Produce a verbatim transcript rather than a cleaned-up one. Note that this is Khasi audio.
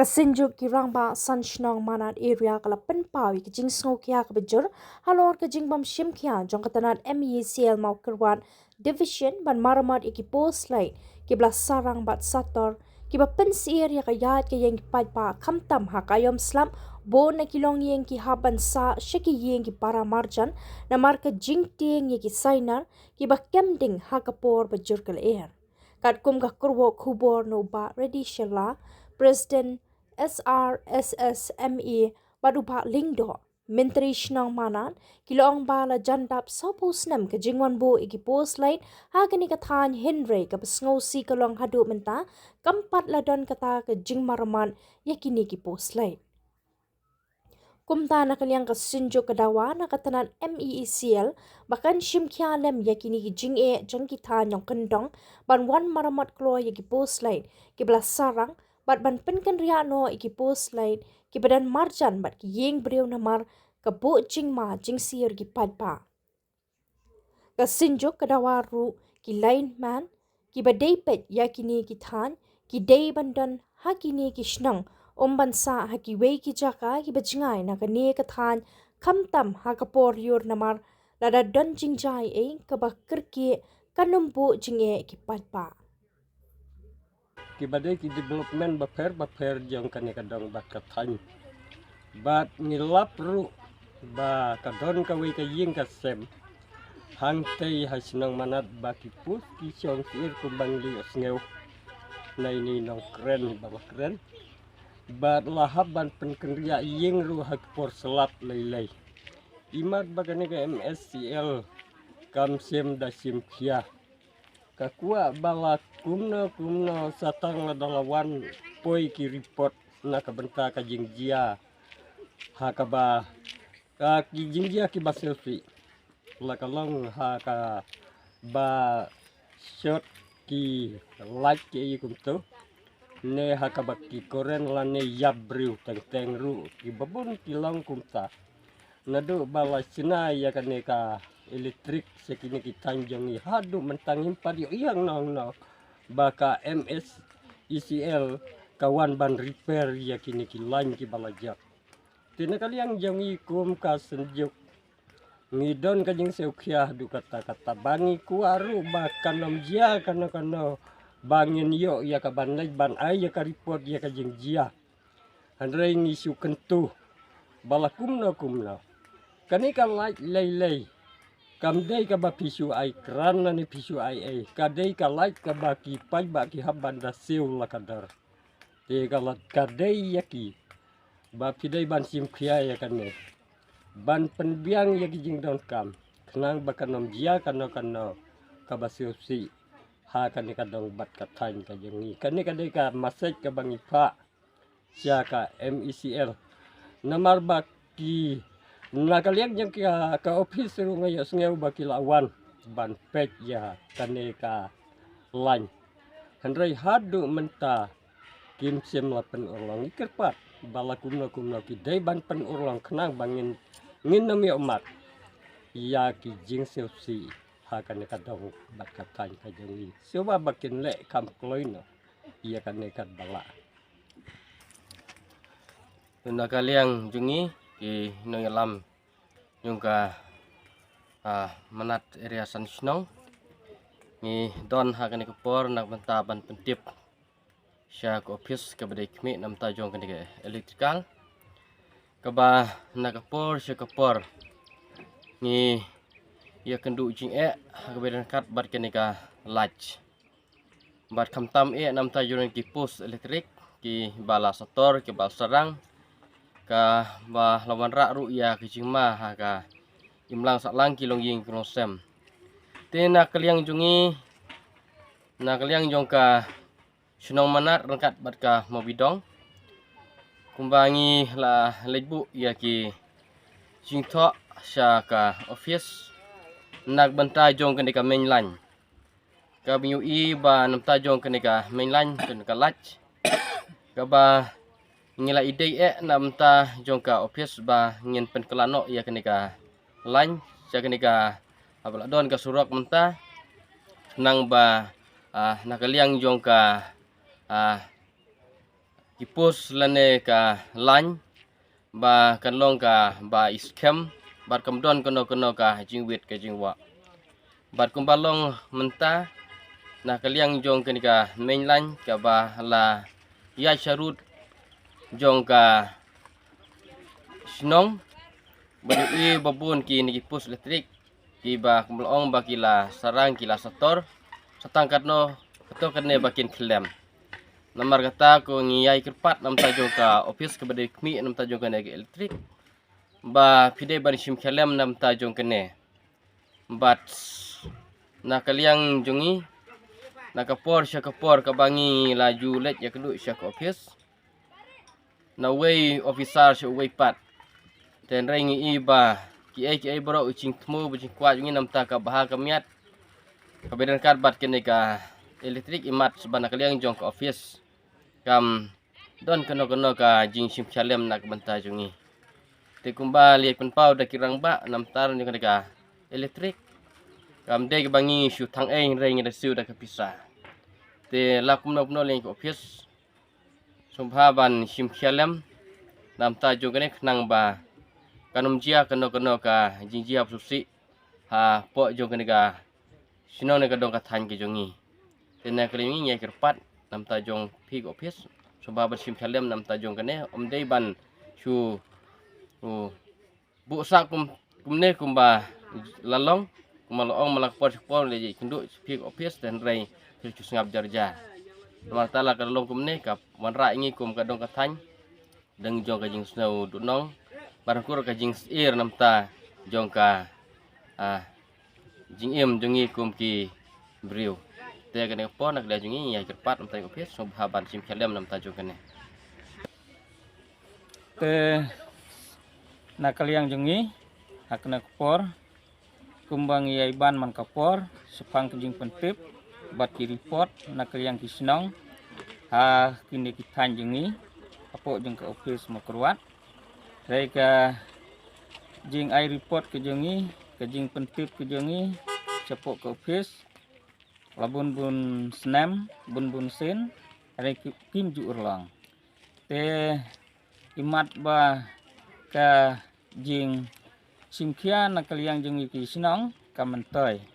Synjuk ki rangbah san shnong Manad area ka la pynpaw ïa ka jingsngewkhia kaba jur halor ka jingbym shim khia jong ka tnat M E E C L Mawkyrwat Division ban maramot ïa ki post light kiba la sarang bad sator kiba pynsyier ïa ka ïaid ka ïing ki paidbah khamtam ha ka aïom slap, bun na ki longïing ki hap ban sah sha ki ïing ki para marjan namar ka jingtieng ïa ki sainar kiba kem ding ha ka por ba jur ka lyer. Katkum ka kyrwoh khubor na u Bah Reddy Shylla, President S R S S M E, bad u Bah Lyngdoh, Myntri Shnong Manad, ki la ong ba la jan dap sawphew snem ka jingwan buh ïa ki post light ha kane ka thaiñ, hynrei kaba sngewsih ka long haduh mynta kam pat la don kata ka jingmaramot ïa kine ki post light. Kumta na ka liang ka synjuk ka dawa na ka tnat M E E C L ba kan shim khia lem ïa kine ki jingeh jong ki thaiñ nongkyndong ban wan maramot kloi ïa ki post light kiba la sarang bad ban pynkynriah noh ïa ki post light kiba don marjan bad ki ïing briew namar ka buh jingma jingsyier ki paidbah. Ka synjuk ka dawa ruh ki lineman kiba dei peit ïa kine ki thaiñ ki dei ban don ha kine ki shnong, ym ban sah ha kiwei ki jaka kiba jngai na kane ka thaiñ, khamtam ha ka por lyiur namar lada don jingjia ei kaba kyrkieh kan ym buh jingeh ïa ki paidbah. Kiba dei ki development bapher bapher jong kane ka dong bad ka thaiñ. Bad ngi lap ruh ba ka don kawei ka ïing ka sem hangtei ha shnong Manad ba ki post ki shong syier kumba ngi la ïohsngew na ine i nongkren ba la kren. Bad la hap ban pynkynriah ïing ruh ha ki por slap lei lei. Imat ba kane ka M S C L kam shym da shim khia. Ka kwah ba la kumno kumno sa tang lada la wan poi ki report na ka bynta ka jingjia ha kaba, ka ki jingjia kiba sngewsih, la ka long ha kaba short ki light ki ei kumto, ne ha kaba ki current lane ïap briew teng teng ruh kiba bun ki long kumta. Naduh ba la shna ïa kane ka electric sha kine ki thaiñ jong ngi haduh mynta ngim pat ïohi hangno hangno ba ka M S E C L ka wan ban repair ïa kine ki line kiba la jot. Te na ka liang jong ngi kum ka synjuk ngi don ka jingsngewkhia haduh katta katta ba ngi kwah ruh ba kan ym jia kano kano ba ngin ïoh ïa ka ban leit ban ai ïa ka report ïa ka jingjia. Hynrei ngi shu kyntu ba la kumno kumno. Kane ka light lei lei kam dei kaba phi shu ai kran lane phi shu ai ei, ka dei ka light kaba ki paidbah ki hap ban da siew la ka dor. Te ka la ka dei ïa ki ba phi dei ban shim khia ïa kane ban pynbiang ïa ki jingdonkam khnang ba kan ym jia kano kano kaba sngewsih ha kane ka dong bad ka thaiñ ka jong ngi. Kane ka dei ka message kaba ngi phah sha ka M E C L. Namar ba ki na ka liang jong ka, ka office ruh nga ïohsngew ba ki la wan ban peit ïa kane ka line. Hynrei haduh mynta kim shym la pynurlong. Ngi kyrpad ba la kumno kumno ki dei ban pynurlong khnang ba ngin, ngin nym ïoh mad ïa ki jingsngewsih ha kane ka dong bad ka thaiñ ka jong ngi. Shuwa ba kin leh kham kloi noh ïa kane ka ba lah. Na ka liang jong ngi ki nongïalam jong ka, ah, Manad area san shnong, ngi don ha kane ka por na ka bynta ban pyntip sha ka office kaba dei khmih na bynta jong kane ka electrical, kaba na ka por sha ka por ngi ïakynduh jingeh ha kaba ïadangkat bad kane ka light. Bad khamtam eh na bynta jong ki post electric kiba la sator, kiba la sarang, kaba la wanrah ruh ïa ka jingma ha ka imlang sahlang ki longïing ki longsem. Te na ka liang jong ngi, na ka liang jong ka shnong Manad ryngkat bad ka Mawbidong, kumba ngi la leit buh ïa ki jingthoh sha ka office na ka bynta jong kane ka main line. Kaba ngi ïohi ba na bynta jong kane ka main line, kane ka light, kaba ngi la ïadei eh na bynta jong ka office ba ngin pynkylla noh ïa kane ka line sha kane ka, ah, ba la don ka surok mynta, khnang ba, ah, na ka liang jong ka, ah, post lane ka line ba kan long kaba skhem bad kam don kano kano ka jingwit ka jingwah. Bad kumba long mynta na ka liang jong kane ka main line kaba la ïaid sharud jong ka shnong ba ïohi ba bun kine ki post elektrik kiba kumba la ong ba ki la sarang ki la sator. Sa tang katno kato kane ba kin khlem. Namar kata ko ngi ïai kyrpad na bynta jong ka office kaba dei khmih na bynta jong kane ka elektrik ba phi dei ban shim khia lem na bynta jong kane. Bad na ka liang jong ngi, na ka por sha ka por kaba ngi la ju leit ïakynduh sha ka office, na uwei officer sha uwei pat, te hynrei ngi i ba kiei kiei baroh u jingthmu ba jingkwah jong ngi na bynta ka bha ka miat kaba don ryngkat bad kane ka elektrik, imat ba na ka liang jong ka office kam don kano kano ka jingshim khia lem na ka bynta jong ngi. Te kumba la pynpaw da ki rangbah na bynta jong kane ka elektrik, kam dei kaba ngi shu thang ei, hynrei ngi da siew da ka pisa. Te la kumno kumno lei ka office sngewbha ban shim khia lem na bynta jong kane khnang ba kan ym jia kano kano ka jingjia ba sngewsih hapoh jong kane ka shnong ne ka dong ka thaiñ ka jong ngi. Te na ka liang ngi ïai kyrpad na bynta jong phi ka office sngewbha ban shim khia lem na bynta jong kane, ym dei ban shu, u, buh sah kum, kumne kumba la long, kumba la ong man la ka por sha ka por leit ïakynduh sha phi ka office te hynrei phi shu sngap jar jar. Namar kata la ka long kumne ka wanrah ïa ngi kum ka dong ka thaiñ, dang jong ka jingsngew duhnong bad ruh ka jingsyier na bynta jong ka, ah, jingim jong ngi kum ki briew. Te kane ka por na ka liang jong ngi ngi ïai kyrpad na bynta ka office sngewbha ban shim khia lem na bynta jong kane. Te na ka liang jong ngi ha kane ka por kumba ngi ïai ban man ka por shaphang ka jingpyntip bad ki report na ka liang ki shnong ha kine ki thaiñ jong ngi hapoh jong ka office Mawkyrwat. Hynrei ka jingai report ka jong ngi, ka jingpyntip ka jong ngi shapoh ka office la bun bun snem, bun bun sien, hynrei ki, kim ju urlong. Te imat ba ka jingshim khia na ka liang jong ngi ki shnong ka myntoi.